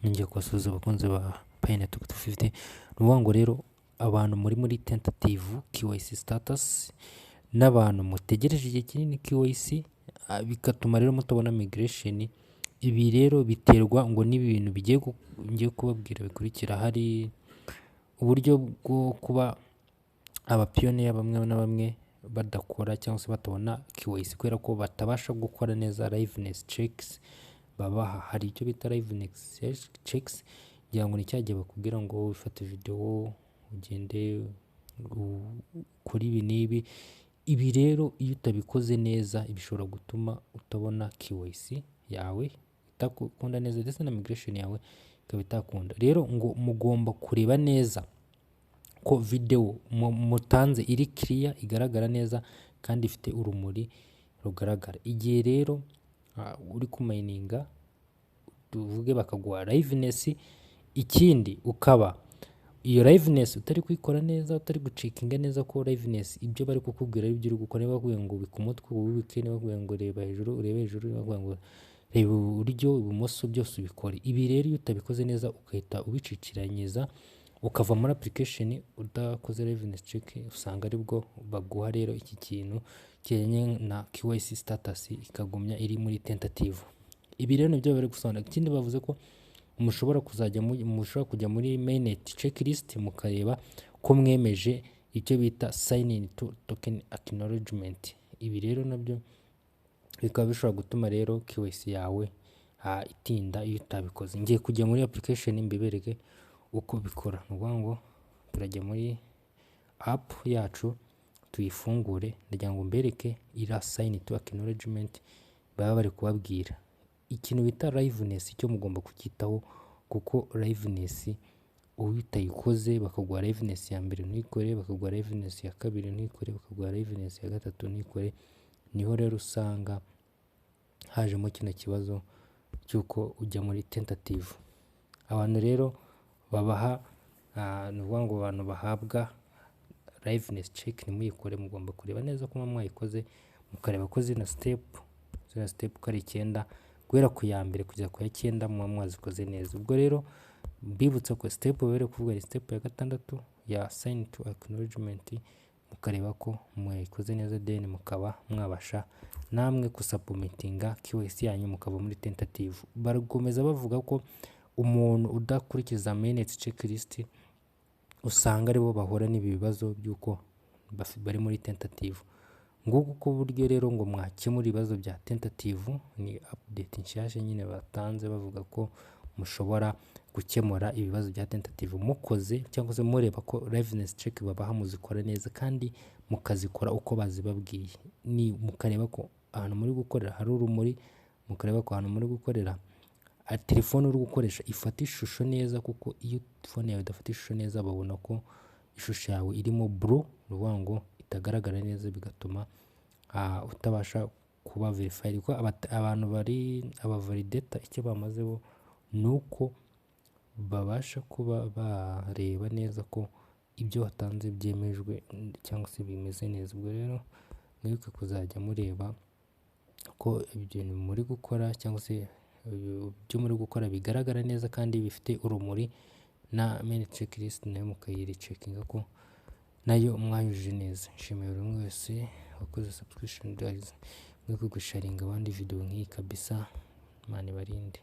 Ngiye kubasuhuza, abakunzi ba Pi Network 250. Ni ukuvuga ngo rero abantu muri tentative KYC status n'abantu mutegereje igihe kinini KYC, bigatuma rero mutabona migration. Ibi rero biterwa ngo n'ibi bintu bigiye ngiye kubabwira bikurikira. Hari uburyo bwo kuba abapioneer bamwe na bamwe badakora cyangwa se batabona KYC kubera ko batabasha gukora neza liveness checks babaha. Hari icyo bita liveness checks, ngira ngo ni cya gihe bakubwira ngo ufate video, ugende ukore ibi n'ibi. Ibi rero iyo utabikoze neza bishobora gutuma utabona KYC yawe itakunda neza, ndetse na migration yawe ikaba itakunda. Rero ngo mugomba kureba neza ko video mutanze iri clear, igaragara neza kandi ifite urumuri rugaragara. Igihe rero uri kumininga, tuvuge bakaguha liveness, ikindi ukaba iyo liveness utari kuyikora neza, utari gucheckinga neza ko liveness ibyo bari kukubwira ari byo uri gukora. Niba bakubwiye ngo ubike umutwe, wubike; niba bakubwiye ngo reba hejuru, urebe hejuru; niba bakubwiye ngo reba iburyo, ibumoso, byose ubikore. Ibi rero iyo utabikoze neza, ugahita ubiciciranyiza, ukava muri application udakoze liveness check, usanga aribwo baguha rero iki kintu kijyanye na KYC status ikagumya iri muri tentative. Ibi rero nibyo bari gusobanura. Ikindi bavuze ko mushobora kuzajya mushobora kujya muri mainnet checklist, mukareba ko mwemeje icyo bita sign in to token acknowledgement. Ibi rero nabyo bikaba bishobora gutuma rero KYC yawe itinda iyo utabikoze. Ngiye kujya muri application mbibereke uko bikora. Ni ukuvuga ngo turajya muri app yacu, tuyifungure. Ndagira ngo mbereke iriya sign to acknowledgement baba bari kubabwira. Ikintu bita liveness cyo mugomba kucyitaho, kuko liveness iyo utayikoze, bakaguha liveness ya mbere ntukore, bakaguha liveness ya kabiri ntukore, bakaguha liveness ya gatatu ntukore, niho rero usanga hajemo kino kibazo cy'uko ujya muri tentative. Abantu rero babaha, ni ukuvuga ngo abantu bahabwa liveness check ntimuyikore, mugomba kureba neza ko muba mwayikoze, mukareba ko zino step uko ari icyenda, guhera ku ya mbere kugeza ku ya cyenda, muba mwazikoze neza. Ubwo rero mbibutsa ko step bari kuvuga ni step ya gatandatu ya sign to acknowledgement, mukareba ko mwayikoze neza, then mukaba mwabasha namwe gusubmittinga KYC yanyu, mukava muri tentative. Barakomeza bavuga ko umuntu udakurikiza mainnet checklist usanga aribo bahura n'ibi bibazo by'uko bari muri tentative. Nguko uko buryo rero ngo mwakemura ibibazo bya tentative. Ni update nshyashya nyine batanze, bavuga ko mushobora gukemura ibibazo bya tentative mukoze cyangwa se mureba ko liveness check babaha muzikora neza, kandi mukazikora uko bazibabwiye, ni mukareba ko ahantu muri gukorera hari urumuri, mukareba ko ahantu muri gukorera telefone uri gukoresha ifata ishusho neza, kuko iyo phone yawe idafata ishusho neza, babona ko ishusho yawe irimo blur, ni ukuvuga ngo itagaragara neza, bigatuma utabasha kuba verified. Kuko abantu bari abavalidator, icyo bamazeho ni uko babasha kuba bareba neza ko ibyo watanze byemejwe cyangwa se bimeze neza. Ubwo rero mwibuke kuzajya mureba ko ibintu muri gukora cyangwa se ibyo muri gukora bigaragara neza kandi bifite urumuri, na mainnet checklist nayo mukayicheckinga ko nayo mwayujuje neza. Nshimiye buri umwe wese wakoze subscription guys, mwibuke gusharinga abandi video nk'iyi kabisa. Imana ibarinde.